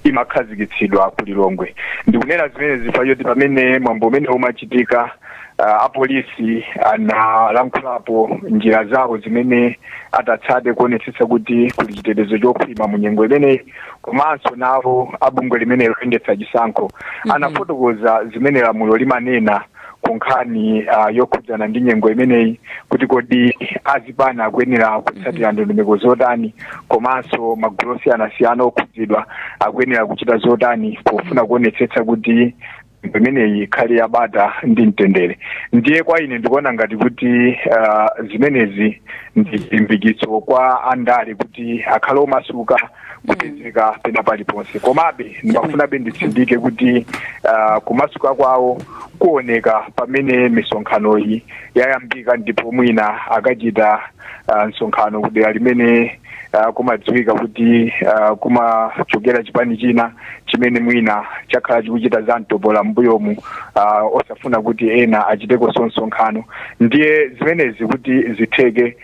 imakhazikitsidwa ku Lilongwe. Ndikunena zimenezi chifukwa choti pamene mwambo umene umachitika, apolisi analankhulapo njira zawo zimene atatsate kuonetsetsa kuti kuli chitetezo chokhwima mu nyengo imeneyi. Komanso nawo abungwe limene loyendetsa chisankho anafotokoza zimene lamulo limanena ku nkhani yokhudzana ndi nyengo imeneyi, kuti kodi azipani akuyenera kutsatira ndondomeko zotani, komanso magulu osiyanasiyana okhudzidwa akuyenera kuchita zotani pofuna kuonetsetsa kuti imeneyi ikhale yabata ndi mtendere. Ndiye kwa ine ndikuona ngati kuti zimenezi ndi chilimbikitso kwa andale kuti akhale omasuka kupezeka pena paliponse. Komabe ndimafunabe nditsindike kuti kumasuka kwawo kuoneka pamene misonkhanoyi yayambika, ndipo mwina akachita msonkhano kudera limene kumadziwika kuti kumachokera chipani china chimene mwina chakhala chikuchita za mtopola m'mbuyomu, osafuna kuti ena achitekonso msonkhano. Ndiye zimenezi kuti zitheke,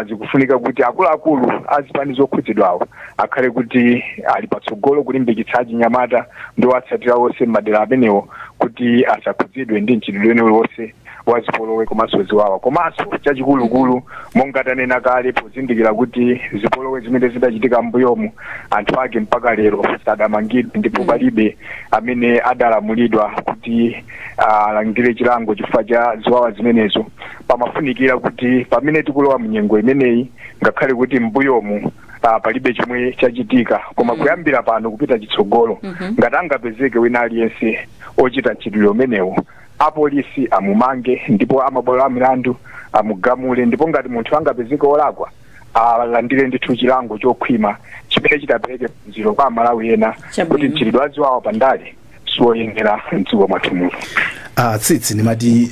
zikufunika kuti akuluakulu azipani zokhudzidwawo akhale kuti ali patsogolo kulimbikitsa achinyamata ndi owatsatira onse m'madera amenewo kuti asakhudzidwe ndi mchitidwe uliwonse wa zipolowe komanso ziwawa. Komanso chachikulukulu, monga tanena kale, pozindikira kuti zipolowe zimene zidachitika m'mbuyomu anthu ake mpaka lero sadamangidwe, ndipo palibe amene adalamulidwa kuti alandire chilango chifukwa cha ziwawa zimenezo, pamafunikira kuti pamene tikulowa mnyengo imeneyi, ngakhale kuti m'mbuyomu palibe chomwe chachitika, koma kuyambira pano kupita chitsogolo, ngati angapezeke wina aliyense ochita mchitidwe umenewo, apolisi amumange ndipo amabwalo a milandu amugamule, ndipo ngati munthu angapezeke olakwa alandire ndithu chilango chokhwima chimene chitapereke phunziro kwa Amalawi ena kuti mchitidwe wa ziwawa pandale siwoyenera mdziko mwathu muno. Tsitsi, ndimati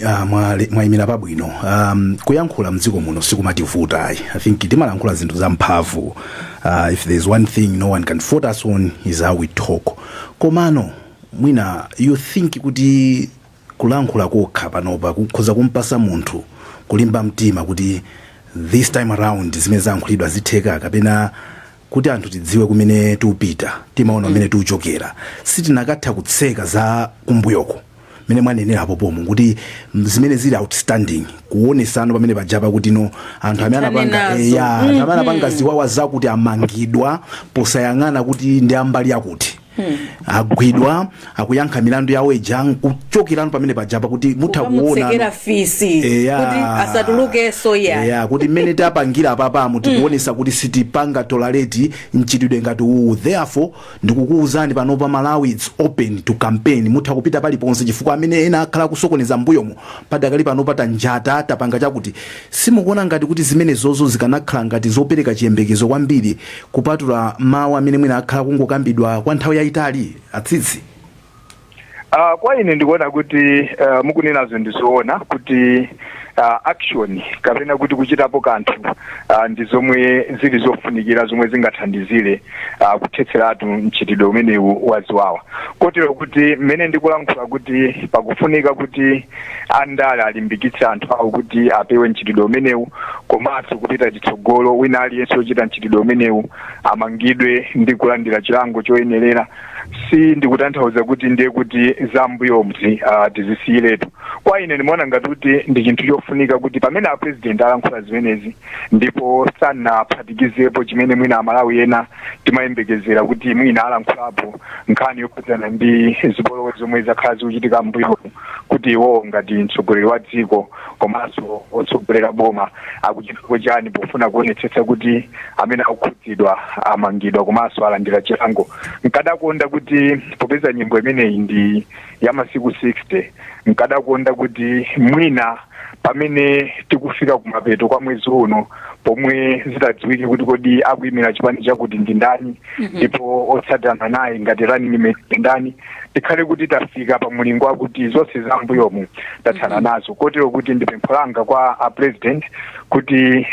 mwayimira pabwino. Kuyankhula mdziko muno sikumativuta ayi. I think timalankhula zinthu zamphamvu. If there's one thing no one can fault us on, is how we talk. Komano mwina you think kuti kulankhula kokha panopa kukhoza kumpasa munthu kulimba mtima kuti this time around zimene zayankhulidwa zitheka, kapena kuti anthu tidziwe kumene tikupita, timaona kumene tikuchokera, sitinakatha kutseka za kumbuyoko mene mwanenerapo pomwe kuti zimene zili outstanding, kuonesano pamene pajapa kuti no, anthu amene anapanga nazo. Eya, anthu amene anapanga ziwawa zakuti amangidwa posayang'ana kuti ndi ambali yakuti, agwidwa, akuyankha milandu yawo ija, kuchokerano pamene pajapa kuti mutha kuona kukamutsekera fisi kuti asatulukenso ya. Eya, kuti mmene tapangira apapamu tikuonesa kuti sitipanga tolerate mchitidwe ngati uwu. Therefore ndikukuwuzani panopa, Malawi, it's open to campaign, mutha kupita paliponse, chifukwa amene ena akhala kusokoneza mbuyomo padakali panopa tanjata tapanga chakuti. Simukuona ngati kuti zimene zozo zikanakhala ngati zopereka chiyembekezo kwambiri kupatula mawu amene mwina akhala kungokambidwa kwa nthawi yayitali, atsitsi? Kwa ine ndikuona kuti mukunenazo ndizoona kuti action kapena kuti kuchitapo kanthu ndi zomwe zili zofunikira zomwe zingathandizire kuthetseratu mchitidwe umenewu wa ziwawa. Kotero kuti mmene ndikulankhula kuti pakufunika kuti andale alimbikitse anthu awo kuti apewe mchitidwe umenewu, komanso kupita chitsogolo wina aliyense wochita mchitidwe umenewu amangidwe ndi kulandira chilango choyenerera, si ndikutanthauza kuti ndiye kuti zambuyozi tizisiyiretu. Kwa ine ndimaona ngati kuti ndi chinthu chofunika kuti pamene a president alankhula zimenezi ndipo sanaphatikizepo chimene mwina Amalawi ena timayembekezera kuti mwina alankhulapo, nkhani yokhudzana ndi zipolowe zomwe zakhala zikuchitika mbuyomu, kuti iwowo ngati mtsogoleri wa dziko komanso otsogolera boma akuchitapo chani pofuna kuonetsetsa kuti amene akukhudzidwa amangidwa komanso alandira chilango. Nkadakonda kuti popeza nyengo imeneyi ndi ya masiku 60, nkadakonda kuti mwina pamene tikufika kumapeto kwa mwezi uno, pomwe zitadziwike kuti kodi akuyimira chipani chakuti ndi ndani ndipo otsatana naye ngati running mate ndi ndani, tikhale kuti tafika pa mulingo wakuti zonse za mbuyomu tathana nazo. Kotero kuti ndi pempho langa kwa a president kuti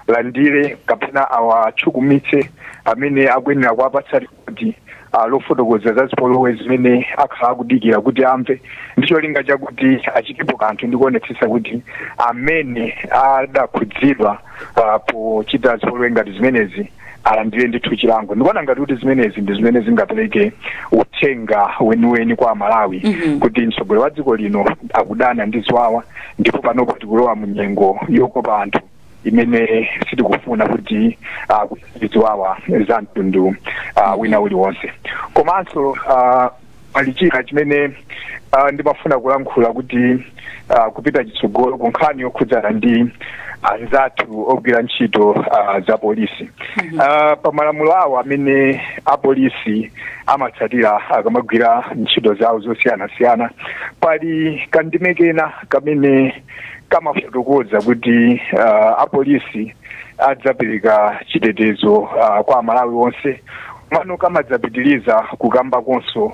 landire kapena awachukumitse amene akuyenera kuwapatsa ripoti lofotokoza za zipolowe zimene akhala akudikira kuti amve, ndi cholinga chakuti achitepo kanthu ndi kuonetsetsa kuti amene adakhudzidwa pochita zipolowe ngati zimenezi alandire ndithu chilango. Ndikuona ngati kuti zimenezi ndi zimene zingapereke uthenga weniweni kwa Amalawi kuti mtsogoleri wa dziko lino akudana ndi ziwawa, ndipo panopo tikulowa mu nyengo yokopa anthu imene sitikufuna kuti ziwawa za mtundu wina uliwonse. Komanso pali china chimene ndimafuna kulankhula kuti kupita chitsogolo ku nkhani yokhudzana ndi anzathu ogwira ntchito za polisi. Pa malamulo awo amene apolisi amatsatira akamagwira ntchito zawo zosiyanasiyana, pali kandime kena kamene kamafotokoza kuti apolisi adzapereka chitetezo kwa Amalawi onse. Mano kamadzapitiriza kukambakonso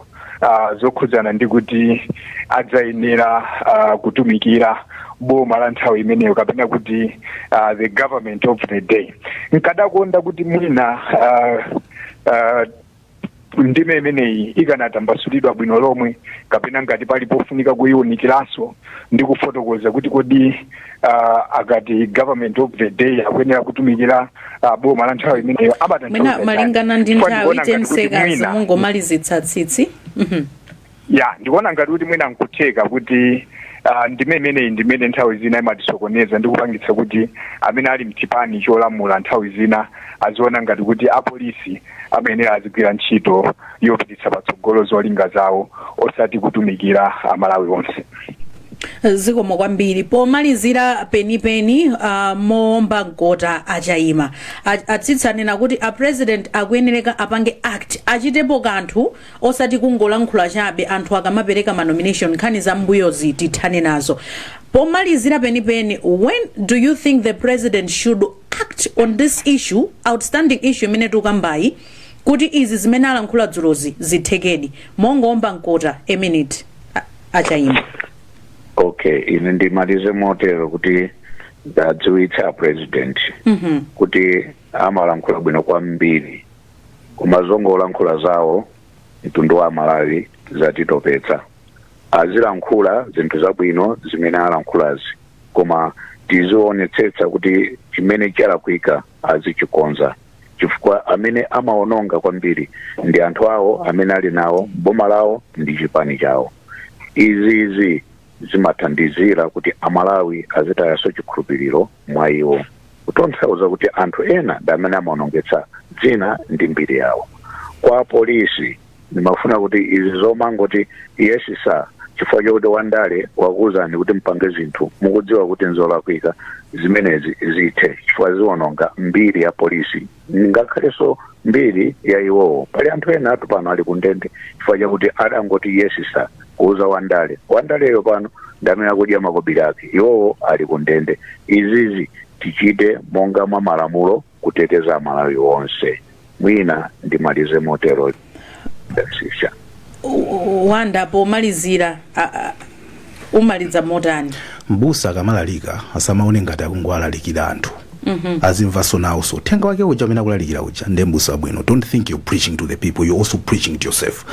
zokhudzana ndi kuti adzayenera kutumikira boma la nthawi imeneyo, kapena kuti the government of the day. Nkadakonda kuti mwina ndime imeneyi ikanatambasulidwa bwino lomwe, kapena ngati pali pofunika kuyiwunikiranso ndi kufotokoza kuti kodi akati government of the day, akuyenera kutumikira boma la nthawi imeneyo, Mwina amatanthauza chani? malingana ndi Chifukwa nthawi, ndikuona ngati kuti 10 seconds, mwina mungomalizitsa tsitsi. Ya, ndikuona ngati kuti mwina nkutheka kuti ndime imeneyi ndimene nthawi zina imatisokoneza ndi kupangitsa kuti amene ali mchipani cholamula nthawi zina aziona ngati kuti apolisi amayenera azigwira ntchito yopititsa patsogolo zolinga zawo, osati kutumikira Amalawi onse. Zikomo kwambiri. Pomalizira penipeni, moomba mkota, achayima atsitsi anena kuti a president akuyenereka apange act, achitepo kanthu, osati kungolankhula chabe anthu akamapereka ma nomination. Nkhani za mbuyozi tithane nazo. Pomalizira penipeni, when do you think the president should act on this issue, outstanding issue imene tikambayi, kuti izi zimene alankhula dzulozi zithekedi? Mongoomba mkota, a minute, achayima. Okay, ine ndimalize motero kuti ndadziwitsa president kuti amalankhula bwino kwambiri, koma zongolankhula zawo mtundu wa Malawi zatitopetsa. Azilankhula zinthu zabwino zimene alankhulazi, koma tizionetsetsa kuti chimene chalakwika azichikonza, chifukwa amene amaononga kwambiri ndi anthu awo amene ali nawo boma lawo ndi chipani chawo. Izizi zimathandizira kuti Amalawi azitayaso chikhulupiriro mwa iwo, kutanthauza kuti anthu ena ndi amene amaonongetsa dzina ndi mbiri yawo. Kwa polisi ndimafuna kuti izi zomangoti "Yes sir" chifukwa chokuti wandale wakuwuzani kuti mpange zinthu mukudziwa kuti nzolakwika, zimenezi zithe, chifukwa ziwononga mbiri ya polisi ngakhalenso mbiri ya iwowo. Pali anthu ena atu pano ali kundende chifukwa chakuti adangoti "Yes sir" kuuza wandale. Wandaleyo pano ndi amene akudya makobiri ake, iwowo ali kundende. Izizi tichite monga mwa malamulo kuteteza Amalawi onse. Mwina ndimalize motero, Sisha. Wanda, pomalizira, umaliza motani? Mbusa akamalalika asamaone ngati akungowalalikira anthu. Azimvanso nawo. So uthenga wake uja umene akulalikira uja ndi mbusa bwino. Don't think you're preaching to the people, you're also preaching to yourself.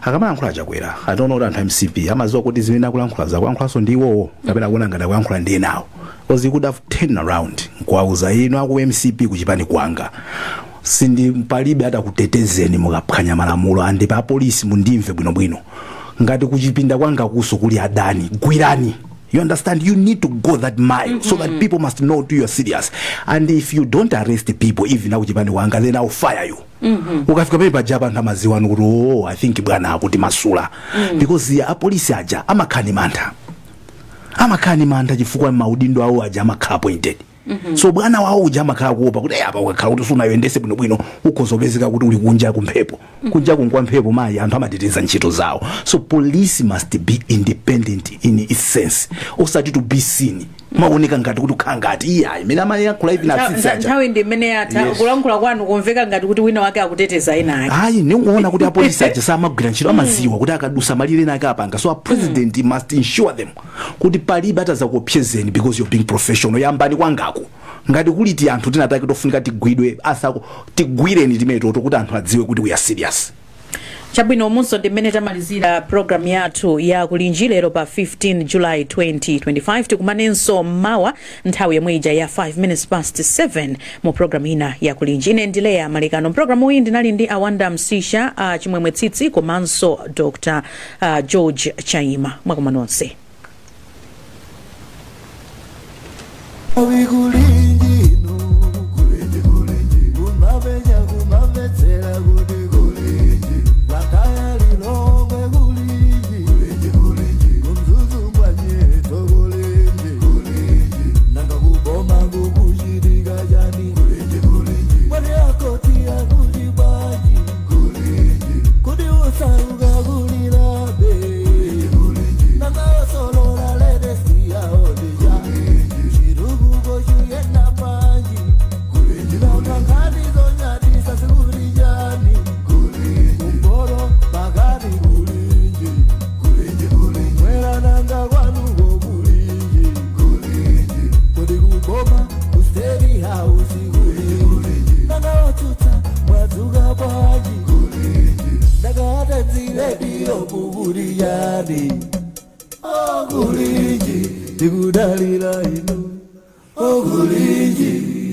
Akamalankhula Chakwera, ataona kuti anthu a MCP amadziwa kuti zimene akulankhula zakuyankhulanso ndi iwowo kapena kuona ngati akuyankhula ndi enawo, because he could have turned around nkuwauza, "Inu aku MCP, kuchipani kwanga sindi palibe atakutetezeni mukaphwanya malamulo. Andi pa apolisi mundimve bwinobwino, ngati kuchipinda kwanga kuso kuli adani, gwirani." You understand? You need to go that mile so that people must know to you are serious. And if you don't arrest people, even akuchipani kwanga, then I'll fire you. Ukafika pamene paja, anthu amaziwa kuti, "Oh, I think bwana akuti masula," because apolisi aja amakhala ni mantha, amakhala ni mantha chifukwa maudindo awo aja amakhala appointed. So bwana wawo uja amakhala kuopa kuti, "Eh, apa ukakhala kuti sunayendese bwinobwino, ukhoza kupezeka kuti uli kunja kumphepo." Kunja kunkwa mphepo mayi, anthu amateteza ntchito zawo. So police must be independent in its sense, osati to be seen, maoneka ngati kuti ukhala ngati iyayi imene amayankhula ivi natsitsi aja. Nthawi ndi imene yatha. Yes. Kulankhula kwanu kumveka ngati kuti wina wake akuteteza ena ake. Ayi, ndikuona kuti apolisi aja samagwira ntchito, amaziwa kuti akadusa malire ena ake apanga. So a president must ensure them kuti palibe atazakuopsezeni because you're being professional. Yambani kwangako, ngati kuli ti anthu tinatake tofunika tigwidwe, asako tigwireni timetoto kuti anthu adziwe kuti we are serious. Chabwino, umunso ndi mmene tamalizira program yathu ya Kulinji lero pa 15 July 2025. Tikumanenso mawa nthawi yomwe ija ya 5 minutes past 7 mu program ina ya Kulinji. Ine ndileya Malekano. Mpulogalamu iyi ndinali ndi Awanda Msisha, Chimwemwe Tsitsi komanso Dr George Chaima. Mwakoma nonse. Kulinji no, kulinji, kulinji, kumapenya kumamvetsera kuti kulinji, Blantyre, Lilongwe, kulinji, kulinji, kulinji, kuMzuzu kwanyeto kulinji, kulinji, nanga kuboma kukuchitika chani? Kulinji, kulinji, mwati akoti akuti bwanji? Kulinji, kuti usauka kulilabe? Kulinji, nanga osolola ledesiyaodija chirukuko chuyenda panji? Nanga nkhani zonyadisa sikuli chani? Kumporo pakati kulinji, mwera nanga kwanuko kulinji, kuti kuboma ku State House kulinji, nanga otsutsa mwadzuka bwanji? Ndakatadzilediyo kukuli chani? Okulinji, tikudalira inu, okulinji.